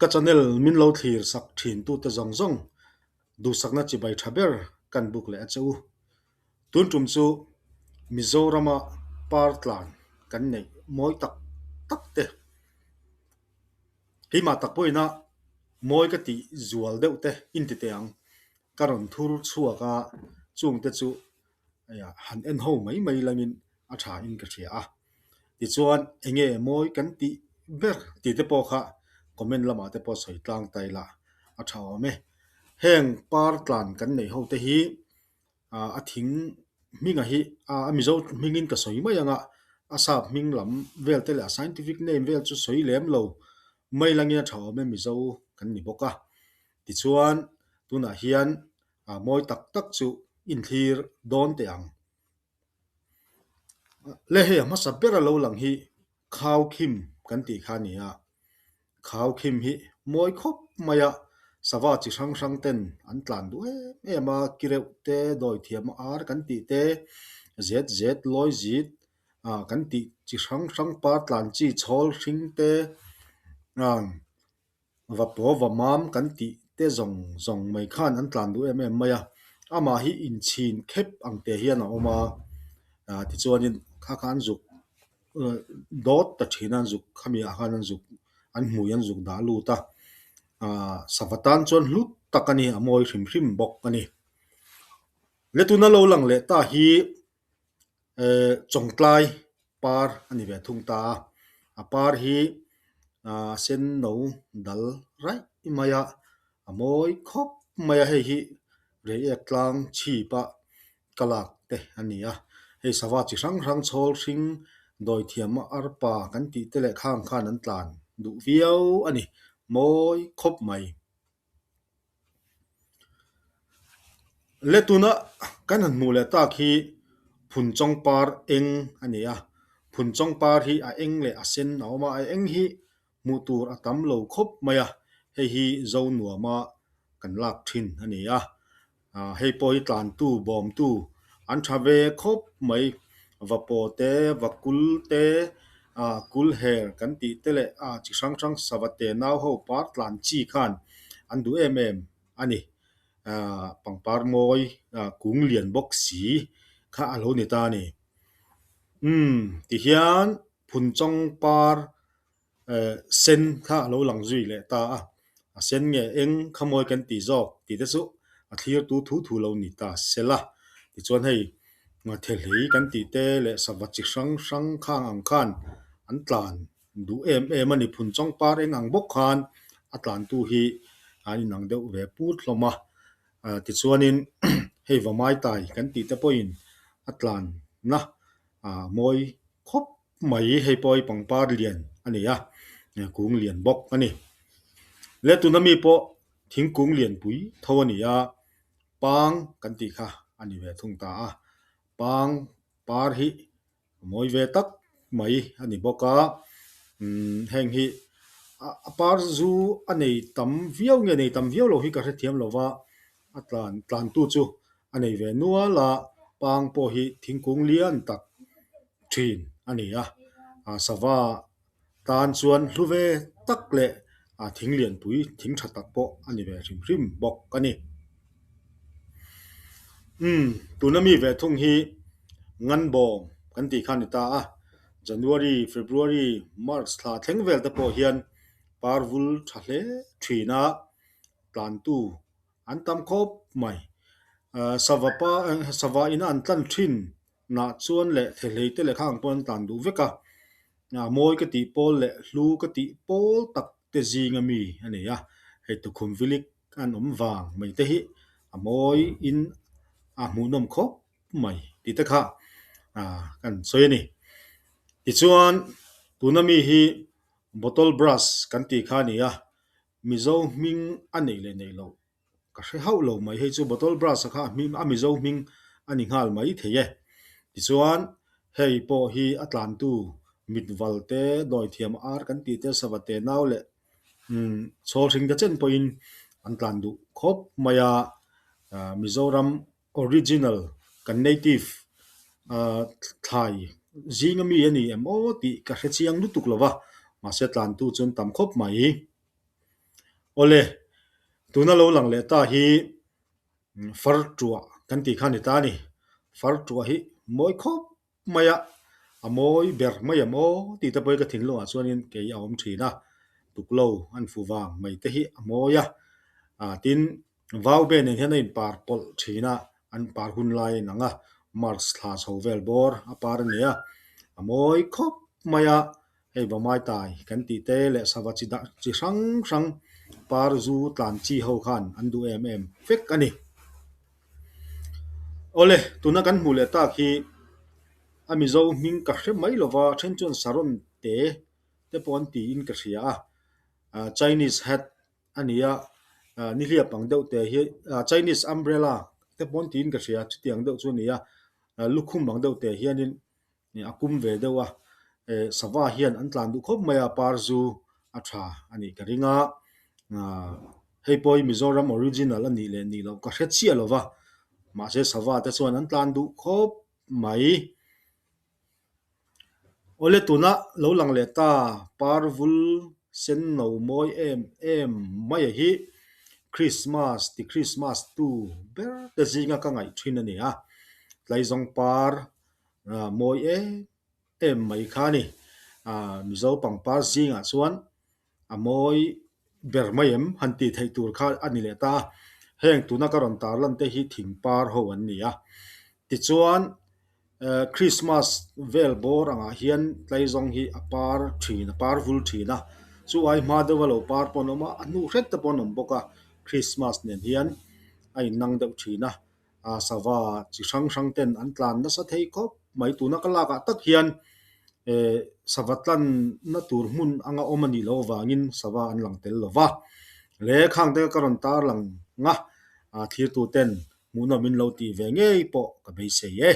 Ka channel min lo thlir sak thin tute zawng zawng duhsakna chibai tha ber kan buk leh a che u. Tun tum chu Mizorama par tlan kan neih mawi tak tak te, keimah tak pawhin a mawi ka tih zual deuh te inti teh ang. Ka rawn thur chhuak a, chungte chu han en ho mai mai langin a tha in ka hria a. Tichuan enge mawi kan tih ber tih te pawh kha comment lamah te pawh sawi tlang ta ila a tha awm e. Heng par tlan kan neih ho te hi a thing hminga hi a Mizo hmingin ka sawi mai ang a, a sap hming lam vel te leh a scientific name vel chu sawi lem lo mai langin a tha awm e Mizo kan ni bawk a. Tichuan tunah hian mawi tak tak chu inthlir dawn teh ang. Le hei a hmasa ber a lo lang hi Khaukhim kan tih kha a ni a, Khaukhim hi mawi khawp mai a, sava chi hrang hrang ten an tlan duh em em a, ki reuh te, dawithiam ar kan tih te, zet zet lawi zit ah kan tih chi hrang hrang par tlan chi chhawl hring te ah Va paw va mam kan tih te zawng zawng mai khan an tlan duh em em mai a, amah hi inchhin khep ang te hian a awm a, ah tichuanin kha kha an zuk dawt ta thin a, an zuk khami ah khan an zuk an hmui an zuk dah lut a, ah sava tan chuan hlu tak a ni, a mawi hrim hrim bawk a ni. Le tuna lo lang leh ta hi Eh Chawngtlai par a ni ve thung ta a, a par hi ah sen no dal raih mai a, a mawi khawp mai a, hei hi reiek tlang chhip a ka lak te a ni a, hei sava chi hrang hrang chhawl hring dawithiam arpa kan tih te leh khang khan an tlan duh viau a ni, mawi khawp mai. Le tuna kan han hmuh leh tak hi Phunchawng par eng a ni a, Phunchawng par hi a eng leh a sen a awm a, a eng hi hmuh tur a tam lo khawp mai a, hei hi zo nuama kan lak thin a ni a. Hei pawh hi tlantu, bawmtu an tha ve khawp mai. Va paw te, va kul te, kul her kan tih te leh chi hrang hrang sava te nau ho par tlan chi khan an duh em em a ni. Pangpar mawi kung lian bawk si kha a lo ni ta a ni. Umm tihian Phunchawng par sen kha a lo lang zui leh ta a, a sen nge eng kha mawi kan tih zawk tih te chu a thlir tu thu thu lo ni ta se la. Tichuan hei Nghathehlei kan tih te leh sava chi hrang hrang khang ang khan an tlan duh em em a ni. Phunchawng par eng ang bawk khan a tlantu hi an inang deuh ve put hlawm a. Tichuanin hei Vamaitai kan tih te pawhin a tlanna mawi khawp mai hei pawh hi pangpar lian a ni a, kung lian bawk a ni. Le tuna mi pawh thingkung lianpui tho a ni a, pang kan tih kha a ni ve thung ta a, pang par hi a mawi ve tak mai a ni bawk a, umm heng hi a par zu a nei tam viau nge nei tam viau lo hi ka hrethiam lo va, a tlan tlantu chu a nei ve nual a, pang pawh hi thingkung lian tak thin a ni a, sava tan chuan hlu ve tak leh thing lianpui thing tha tak pawh a ni ve hrim hrim bawk a ni. Umm tuna mi ve thung hi Nganbawm kan tih kha a ni ta a, January, February, March thla thleng vel te pawh hian par vul tha hle thin a, tlantu an tam khawp mai. Sava pa sava ina an tlan thin Nah chuan leh thehlei te leh khang pawh an tlan duh vek a, mawi ka tih pawl leh hlu ka tih pawl tak te zinga mi a ni a, hei tukhum vilik an awm vang mai te hi a mawi in a hmuhnawm khawp mai tih te kha kan sawi a ni. Tichuan tuna mi hi bottle brush kan tih kha a ni a, Mizo hming a neih leh neih loh Ka hre hauh lo mai, hei chu bottle brush a kha a hming a Mizo hming a ni nghal mai thei e. Tichuan hei pawh hi a tlantu mitval te, dawithiam ar kan tih te, sava te nau leh umm chhawl hring te chen pawhin an tlan duh khawp mai a. Mizoram original kan native thlai zinga mi a ni em aw tih ka hre chiang lutuk lo va, mahse tlantu chu an tam khawp mai. Awle, tuna lo lang leh ta hi far tuah kan tih kha a ni ta a ni. Far tuah hi mawi khawp mai a, a mawi ber mai em aw tih te pawh hi ka thinlungah chuanin kei a awm thin a, tuklo an fu vang mai te hi a mawi a, ah tin Vaube nen hian a inpar pawlh thin a, an par hun lai a inang a, March thla chho vel bawr a par a ni a, a mawi khawp mai a, hei Vamai tai kan tih te leh sava chi dah chi hrang hrang par zu tlan chi ho khan an duh em em vek a ni. Awle, tuna kan hmuh leh tak hi a Mizo hming ka hre mai lova, then chuan Saron te te pawh an tiin ka hria a, Chinese hat a ni a, nihliap ang deuh te hi Chinese umbrella te pawh an tiin ka hria chutiang deuh chu a ni a, lukhum ang deuh te hianin a kum ve deuh a, sava hian an tlan duh khawp mai a, par zu a tha a nih ka ring a, hei pawh hi Mizoram original a nih leh nih loh ka hre chiah lo va, mahse sava te chuan an tlan duh khawp mai. Awle tuna lo lang leh ta parvul sen no mawi em em mai a hi Christmas ti Christmas tu ber te zinga ka ngaih thin a ni a, tlaizawng par mawi em em mai kha a ni. Mizo pangpar zingah chuan a mawi ber mai em han tih theih tur kha a ni leh ta a, heng tuna ka rawn tarlan te hi thing par ho an ni a, tichuan Christmas vel bawr angah hian tlaizawng hi a par thin a par vul thin a, chu ai hma deuha lo par pawh an awm a, a hnu hret te pawh an awm bawk a, Christmas nen hian a innang deuh thin a. a sava chi hrang hrang ten an tlan nasa thei khawp mai tuna ka lakah tak hian eh sava tlanna tur hmun anga awm a nih loh avangin sava an lang tel lo va le khang te ka rawn tar lang a a thirtu ten hmuhnawm in lo tih ve ngei pawh ka beisei e.